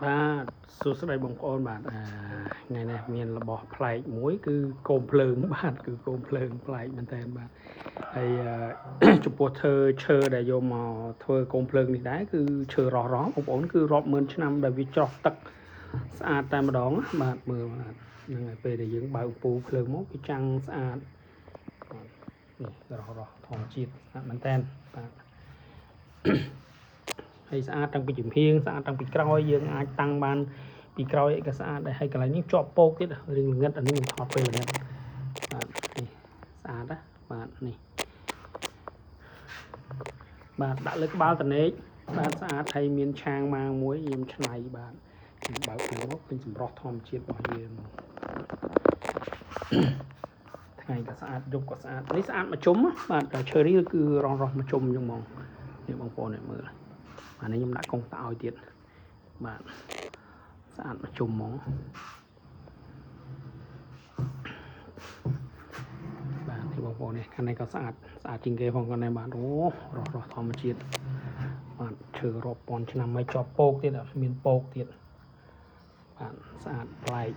បាទសួស្តីបងប្អូនបាទថ្ងៃនេះមានរបស់ប្លែកមួយ គឺគោមភ្លើងបាទគឺគោមភ្លើងប្លែកមែនតើបាទហើយចំពោះធ្វើឈើដែលយកមកធ្វើគោមភ្លើងនេះដែរគឺឈើរស់រស់បងប្អូនគឺរាប់ម៉ឺនឆ្នាំដែលវាច្រោះទឹកស្អាតតែម្ដងណាបាទមើលបាទហ្នឹងហើយពេលដែលយើងបើកអំពូលភ្លើងមកវាចាំងស្អាតបាទនេះរស់រស់ធម្មជាតិស្អាតមែនតើបាទ ហើយស្អាតតាំងពីចំហៀងស្អាតតាំងពីក្រោយយើងអាចតាំងបានពីក្រោយអីក៏ស្អាតដែរហើយកន្លែងនេះជាប់ពោកទៀតរឿងល្ងិតអានេះខ្ញុំថតពេលល្ងិតបាទនេះស្អាតណាបាទនេះបាទដាក់លើក្បាលតនេកបាទស្អាតហើយមានឆាងម៉ាងមួយខ្ញុំឆ្នៃបាទខ្ញុំបើកភ្លើងមកពេញសម្រស់ធម្មជាតិរបស់យើងថ្ងៃក៏ស្អាតយប់ក៏ស្អាតនេះស្អាតមួយជុំណាបាទតែឈើនេះគឺរស់រស់មួយជុំអញ្ចឹងហ្មងនេះបងប្អូនអ្នកមើលបាទនេះខ្ញុំដាក់កុងតឲ្យទៀតបាទស្អាតមួយជុំហ្មងបាទនេះបងប្អូននេះខាងនេះក៏ស្អាតស្អាតជាងគេផងខាងនេះបាទអូរស់រស់ធម្មជាតិបាទឈើរាប់ពាន់ឆ្នាំហើយជាប់ពោកទៀតអត់មានពោកទៀតបាទស្អាតប្លែក